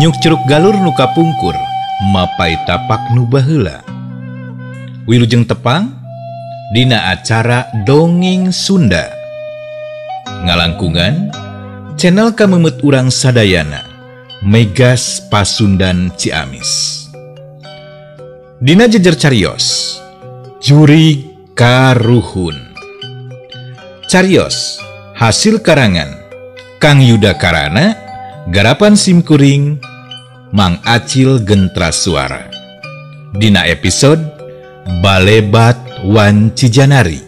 Nyuk Curug Galur nu kapungkur mapai tapak nu baheula. Wilujeng tepang dina acara Dongeng Sunda. Ngalangkungan channel kamemet urang sadayana Megas Pasundan Ciamis. Dina jejer carios Jurig Karuhun. Carios hasil karangan Kang Yuda Karana, garapan simkuring Mang Acil Gentra Suara. Dina episode Balebat Wanci Janari.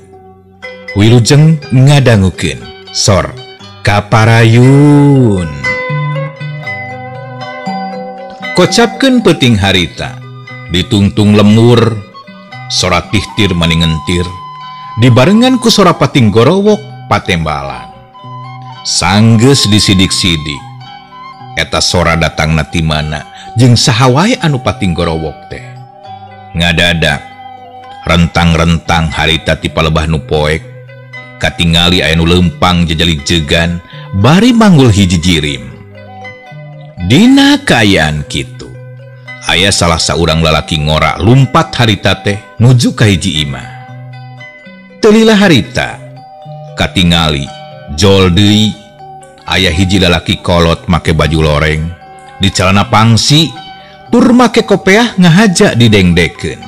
Wilujeng ngadangukeun sor kaparayun. Kocapkeun peuting harita, ditungtung lemur, sora tihtir maningentir, dibarengan ku sora pating gorowok patembalan. Sanggeus disidik-sidik, eta sora datangna ti mana jeung saha wae anu pating gorowok teh. Ngadadak rentang-rentang harita ti palebah nu poek, katingali aya nu leumpang jejelig-jegan bari manggul hiji jirim. Dina kaayaan kitu, aya salah saurang lalaki ngora lumpat harita teh nuju ka hiji imah. Teu lila harita katingali jol deui aya hiji lalaki kolot make baju loreng, di calana pangsi tur make kopeah ngahaja didengdekeun.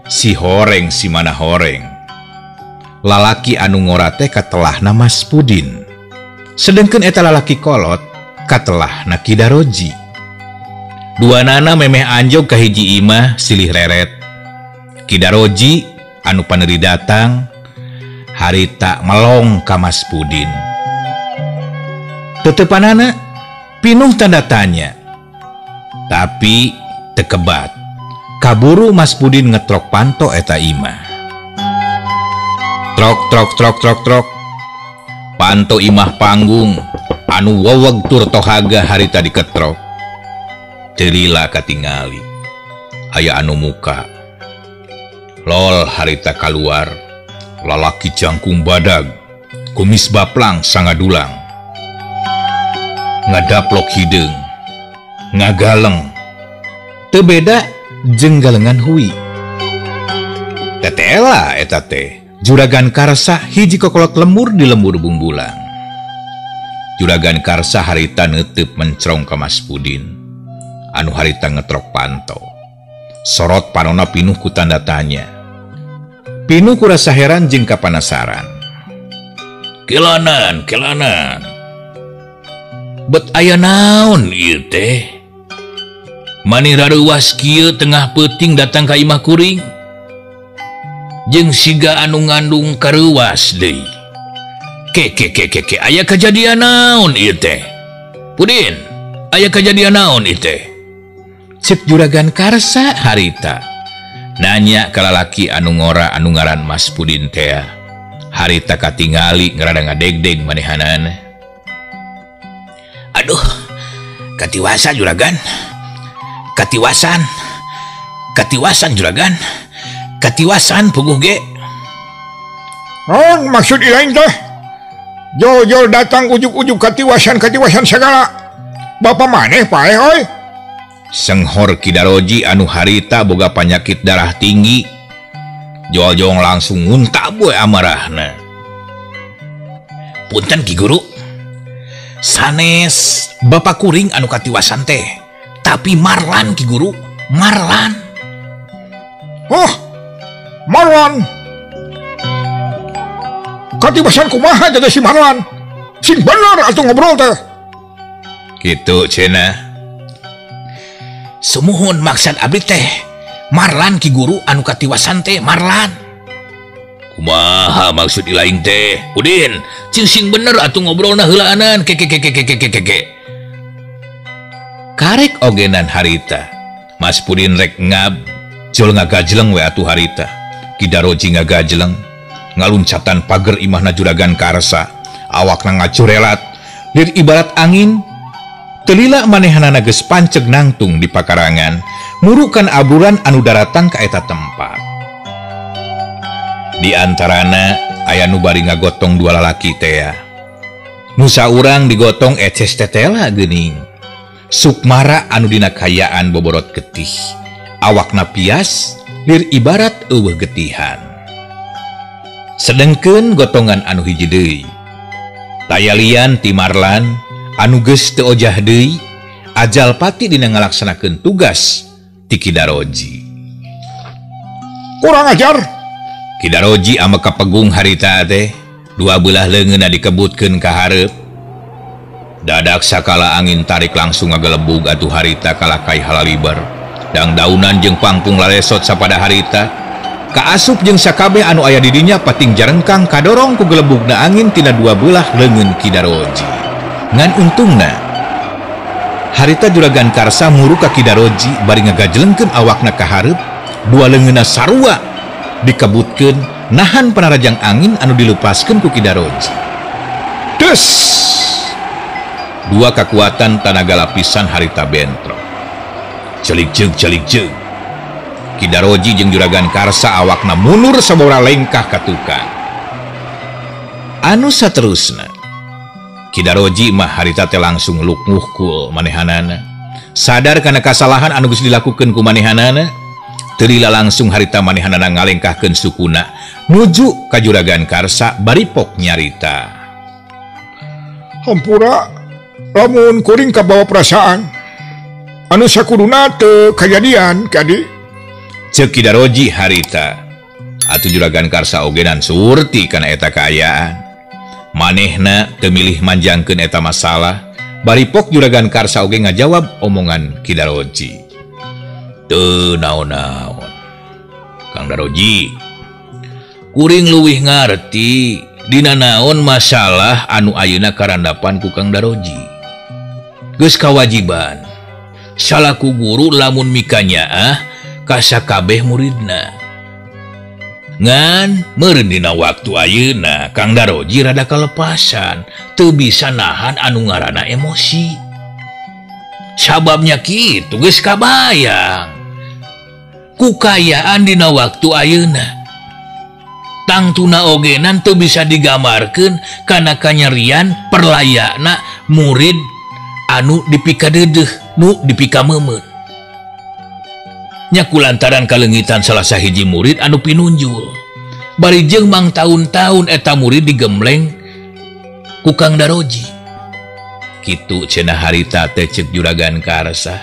Si horeng si mana horeng. Lalaki anu ngora teh katelahna Mas Pudin. Sedengkeun eta lalaki kolot katelahna Ki Daroji. Duanana memeh anjog ka hiji imah silih reret. Ki Daroji anu paneuri datang harita melong ka Mas Pudin. Tetepanana pinuh tanda tanya. Tapi tekebat. Kaburu Mas Pudin ngetrok panto eta imah. Trok trok trok trok trok. Panto imah panggung anu weweg tur tohaga harita diketrok. Teu lila katingali aya anu muka. Lol harita kaluar, lalaki jangkung badag, kumis baplang sangadulang. Ngadaplok hideung, ngagaleng. Teu beda jeung galengan hui. Tetela eta teh Juragan Karsa hiji kokolot lemur di lembur bungbulang. Juragan Karsa harita neuteup mencrong ka Mas Pudin anu harita ngetrok panto. Sorot panona pinuh ku tanda tanya. Pinuh ku rasa heran jeung kapanasaran. Kelanan, kelanan. Bet aya naon ieu teh? Mani rareuwas kieu tengah peuting datang ka imah kuring. Jeung siga anu ngandung kareuwas deui. Ke ke ke ke ke aya kajadian naon ieu teh? Pudin, aya kajadian naon ieu teh? Cek Juragan Karsa harita. Nanya ka lalaki anu ngora anu ngaran Mas Pudin tea. Harita katingali ngarada ngadegdeg manehanana. Aduh, katiwasan juragan. Katiwasan. Katiwasan juragan. Katiwasan puguh ge. Naon maksud ilaing teh? Jol-jol datang ujug-ujug katiwasan-katiwasan segala. Bapak maneh paeh oi? Senghor Ki Daroji anu harita boga panyakit darah tinggi. Joljong langsung nguntak boe amarahna. Punten Ki Guru. Sanes bapak kuring anu katiwasan teh. Tapi Marlan Ki Guru, Marlan. Oh, Marlan. Katiwasan kumaha jadi si Marlan? Sing bener atuh ngobrol teh. Kitu cenah. Sumuhun maksad abdi teh Marlan Ki Guru anu katiwasan teh Marlan. Kumaha maksud ilaing teh? Udin, cing sing bener atuh ngobrolna heulaanan ke ke ke ke ke ke ke. Karek ogenan harita. Mas Pudin rek ngab, jol ngagajleng we atuh harita. Ki Daroji ngagajleng, ngaluncatan pager imahna Juragan Karsa, awakna ngacurelat, lir ibarat angin. Telila manehanana geus panceg nangtung di pakarangan, murukan aburan anu daratang ka eta tempat. Di antarana aya nu bari ngagotong dua lalaki tea. Nu saurang digotong eces tetela geuning. Sukmara anu dina kayaan boborot getih. Awakna pias lir ibarat eueuh getihan. Sedengkeun gotongan anu hiji deui. Tayalian ti Marlan anu geus teu ojah deui ajal pati dina ngalaksanakeun tugas ti Ki Daroji. Kurang ajar. Ki Daroji ame kapegung harita teh dua belah leungeunna dikebutkeun ka hareup. Dadak sakala angin tarik langsung ngagelebug atuh harita kalakai halaliber. Dang daunan jeung pangpung lalesot sapada harita. Kaasup jeung sakabeh anu aya di dinya pating jarengkang kadorong ku gelebugna angin tina dua belah leungeun Ki Daroji. Ngan untungna harita Juragan Karsa muru ka Ki Daroji bari ngagajelengkeun awakna ka hareup, dua leungeunna sarua dikebutkeun nahan panarajang angin anu dilepaskeun ku Ki Daroji. Des! Dua kekuatan tanaga lapisan harita bentrok. Celik-ceuk celik-ceuk. Ki Daroji jeung Juragan Karsa awakna mundur sababaraha lengkah ka tukang. Anu saterusna Ki Daroji mah harita teh langsung lukmuhkul manehanana. Sadar kana kasalahan anu geus dilakukeun ku manehanana, teu lila langsung harita manehanana ngalengkahkeun sukuna nuju ka Juragan Karsa bari pok nyarita. Hampura lamun kuring kabawa perasaan anu sakuduna teu kajadian kadi. Ceuk Ki Daroji harita. Atuh Juragan Karsa ogenan surti kana eta kaayaan. Manehna teu milih manjangkeun eta masalah, bari pok Juragan Karsa oge ngajawab omongan Ki Daroji. Teu naon-naon. Kang Daroji, kuring leuwih ngarti dina naon masalah anu ayeuna karandapan ku Kang Daroji. Geus kawajiban salaku guru lamun mikanyaah ka sakabeh muridna. Ngan meureun dina waktu ayeuna Kang Daroji rada kalepasan, teu bisa nahan anu ngaranna emosi. Sababnya kitu geus kabayang ku kayaan dina waktu ayeuna. Tangtuna ogenan teu bisa digambarkeun kana kanyerian perlayakna murid anu dipikadeudeeh nu dipikameumeuh. Nya kulantaran kalengitan salah sahiji murid anu pinunjul. Bari jeung mang taun-taun eta murid digembleng ku Kang Daroji. Kitu cenah harita teh ceuk Juragan Karsa.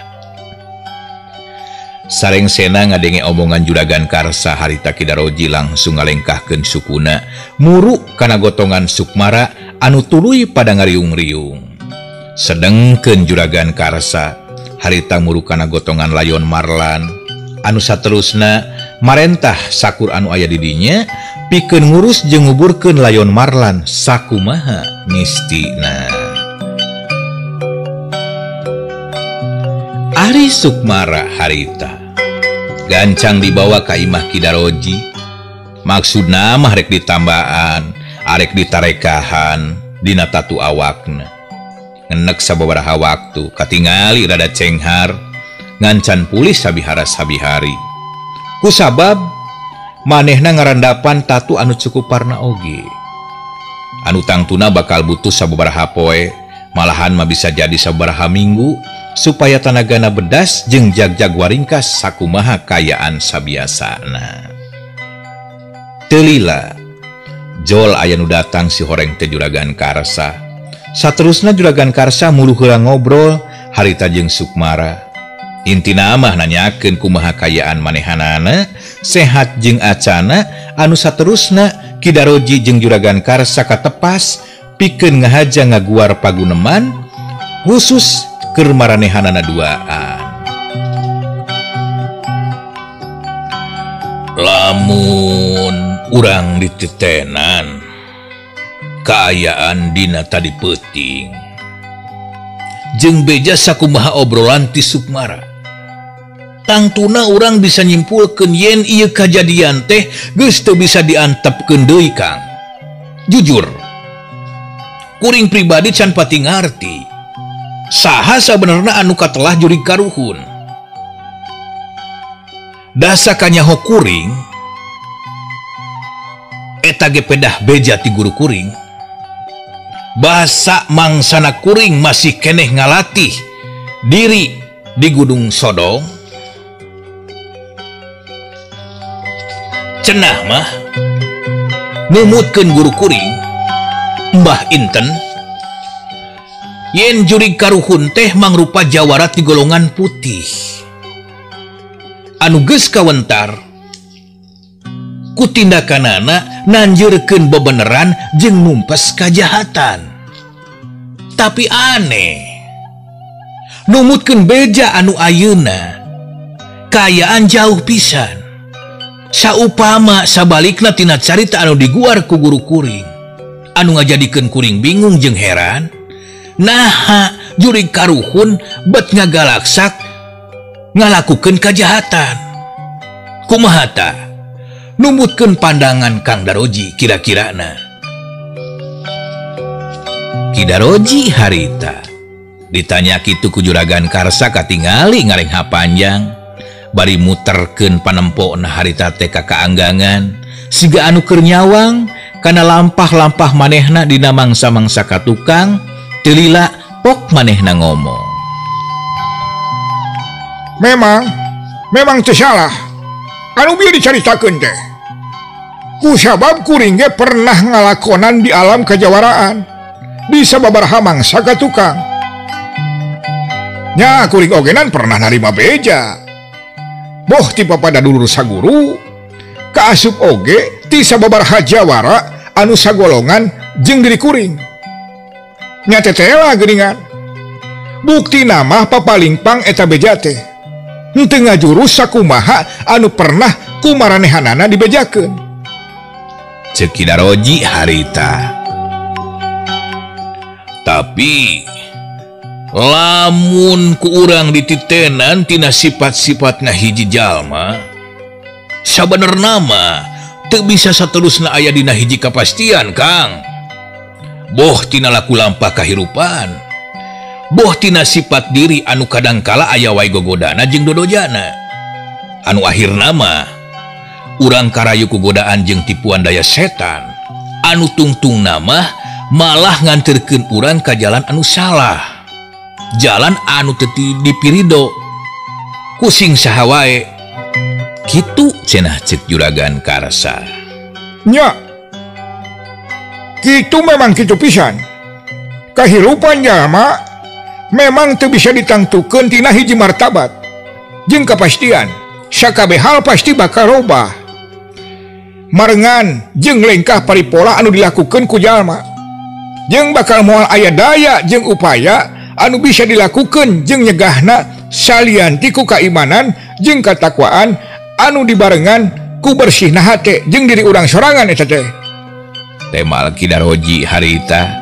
Sareng sena ngadenge omongan Juragan Karsa harita Ki Daroji langsung ngalengkahkeun sukuna muru kana gotongan Sukmara anu tuluy pada ngariung-riung. Sedengkeun Juragan Karsa harita muru kana gotongan Layon Marlan anu saterusna marentah sakur anu aya di dinya pikeun ngurus jeung nguburkeun Layon Marlan sakumaha mistina. Ari Sukmara harita gancang dibawa ka imah Ki Daroji. Maksudna mah rek ditambaan, arek ditarekahan dina tatu awakna. Ngenek sababaraha waktu katingali rada cenghar ngancan pulih sabihara sabihari. Kusabab manehna ngarandapan tatu anu cukup parna oge. Anu tangtuna bakal butuh sababaraha poe, malahan mah bisa jadi sababaraha minggu supaya tanagana bedas jeung jagjag waringkas sakumaha kayaan sabiasana. Teu lila jol aya nu datang si horeng teh Juragan Karsa. Saterusna Juragan Karsa mulu heula ngobrol harita jeung Sukmara. Intina mah nanyakeun kumaha kayaan manehanana, sehat jeung acana, anu saterusna Ki Daroji jeung Juragan Karsa katepas pikeun ngahaja ngaguar paguneman khusus keur maranehanana duaan. Lamun urang dititenan kaayaan dina tadi peuting jeung beja sakumaha obrolan ti Sukmara, tangtuna urang bisa nyimpulkeun yen ieu kajadian teh geus teu bisa diantepkeun deui Kang. Jujur kuring pribadi can pati ngarti saha sabenerna anu katelah jurig karuhun. Dasa kanyaho kuring eta ge pedah beja ti guru kuring. Basa mangsana kuring masih keneh ngalatih diri di Gunung Sodong. Cenah mah numutkeun guru kuring Mbah Inten yen jurig karuhun teh mangrupa jawara ti golongan putih anu geus kawentar ku tindakanana nanjeurkeun bebeneran jeung numpes kajahatan. Tapi aneh, numutkeun beja anu ayeuna kaayaan jauh pisan. Saupama sabalikna tina carita anu diguar ku guru kuring anu ngajadikeun kuring bingung jeung heran. Naha jurig karuhun bet ngagalaksak ngalakukeun kajahatan. Kumaha tah? Numutkeun pandangan Kang Daroji kira-kirana. Ki Daroji harita ditanya kitu ku Juragan Karsa katingali ngarengha panjang bari muterkeun panempona harita teh ka kaanggangan siga anu keur nyawang kana lampah-lampah manehna dina mangsa-mangsa ka tukang teu lila pok manehna ngomong. Memang teu salah anu bieu dicaritakeun teh. Ku sabab kuring ge pernah ngalakonan di alam kajawaraan di sababaraha mangsa ka tukang. Nya kuring ogenan pernah narima beja. Boh ti papada dulur saguru kaasup oge ti sababaraha jawara anu sagolongan jeung diri kuring. Nya tetela geuningan. Bukti nama papalingpang eta beja teh. Henteu ngajurus sakumaha anu pernah kumaranehanana dibejakeun. Ceuk Ki Daroji harita. Tapi lamun ku urang dititenan tina sifat-sifatna hiji jalma, sabenerna mah teu bisa saterusna aya dina hiji kapastian, Kang. Boh tina laku lampah kahirupan, boh tina sifat diri anu kadangkala aya wae gogodana jeung dodojana. Anu akhirna mah urang karayu ku godaan jeung tipuan daya setan anu tungtungna mah malah nganterkeun urang ka jalan anu salah, jalan anu teu dipirido kusing saha wae. Kitu cenah ceuk Juragan Karsa. Nya kitu memang kitu pisan. Kahirupan jalma memang teu bisa ditangtukeun tina hiji martabat jeung kapastian. Sakabeh hal pasti bakal robah marengan jeung lengkah paripola anu dilakukeun ku jalma, jeung bakal moal aya daya jeung upaya anu bisa dilakukeun jeung nyegahna salian ti ku kaimanan jeung katakwaan anu dibarengan ku bersihna hate jeung diri urang sorangan eta teh. Temal Ki Daroji harita.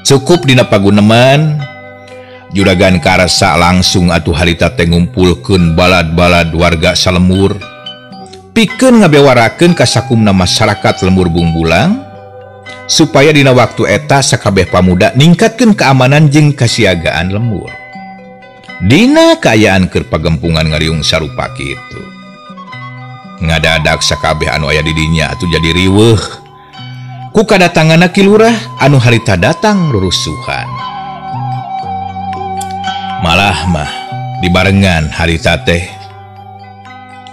Cukup dina paguneman Juragan Karsa langsung atuh harita teh ngumpulkeun balad-balad warga salembur pikeun ngabewarakeun ka sakumna masyarakat lembur Bungbulang supaya dina waktu eta sakabeh pamuda ningkatkeun keamanan jeung kasiagaan lembur. Dina kaayaan keur pagempungan ngariung sarupa kitu. Ngadadak sakabeh anu aya di dinya atuh jadi riweuh ku kadatanganna Ki Lurah anu harita datang rurusuhan. Malah mah dibarengan harita teh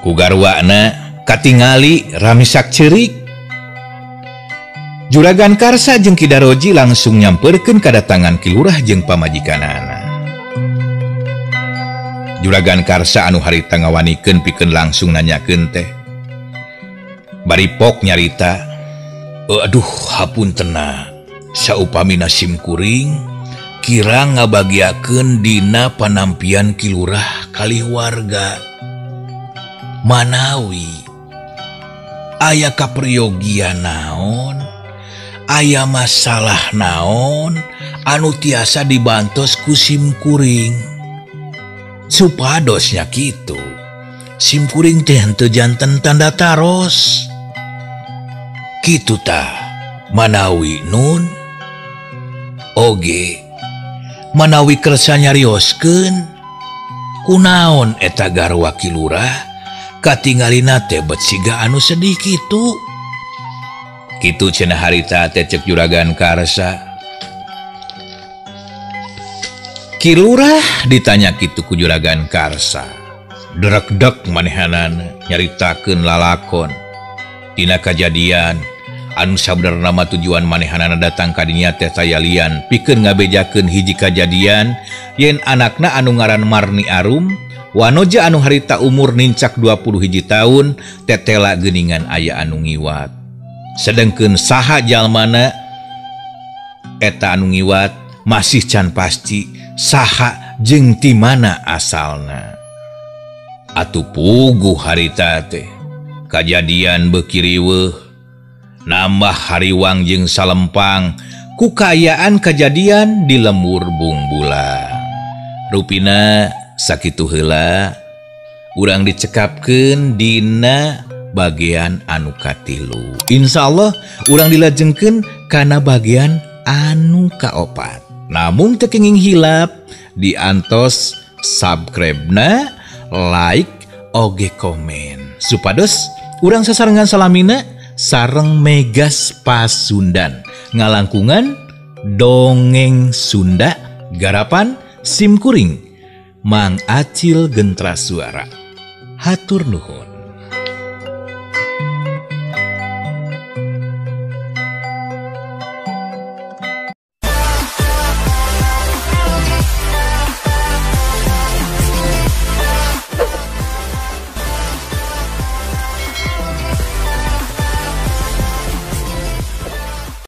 ku garwana katingali ramisak ceurik. Juragan Karsa jeung Ki Daroji langsung nyamperkeun kadatangan Ki Lurah jeung pamajikanana. Juragan Karsa anu harita ngawanikeun pikeun langsung nanyakeun teh. Bari pok nyarita, aduh hapuntena saupami nasim kuring kira ngabagiakeun dina panampian Ki Lurah kalih warga. Manawi aya kaperyogian naon, aya masalah naon anu tiasa dibantos ku sim kuring. Supadosnya kitu, sim kuring teh henteu janten tanda taros. Kitu tah manawi nun oge manawi kersa nyarioskeun kunaon eta garwa Ki Lurah katingalina teh bet siga anu sedih kitu. Kitu cenah harita teh cek Juragan Karsa. Ki Lurah ditanya kitu ku Juragan Karsa. Derekdek manehanana nyaritakeun lalakon tina kajadian anu sabenerna mah tujuan manehanana datang ka dinya teh tayalian pikeun ngabejakeun hiji kajadian yen anakna anu ngaran Marni Arum wanoja anu harita umur nincak 20 hiji taun tetela geuningan aya anu ngiwat. Sedengkeun saha jalmana eta anu ngiwat masih can pasti saha jeung ti mana asalna. Atuh puguh harita teh kajadian beuki riweuh nambah hariwang jeung salempang ku kaayaan kajadian di lembur Bungbulang. Rupina sakitu heula urang dicekapkeun dina bagian anu katilu. Insyaallah urang dilajengkeun kana bagian anu kaopat. Namun teu kenging hilap diantos subscribe-na, like, oge komen supados urang sasarengan salamina sareng Megas Pasundan ngalangkungan dongeng Sunda garapan simkuring Mang Acil Gentra Suara. Hatur nuhun.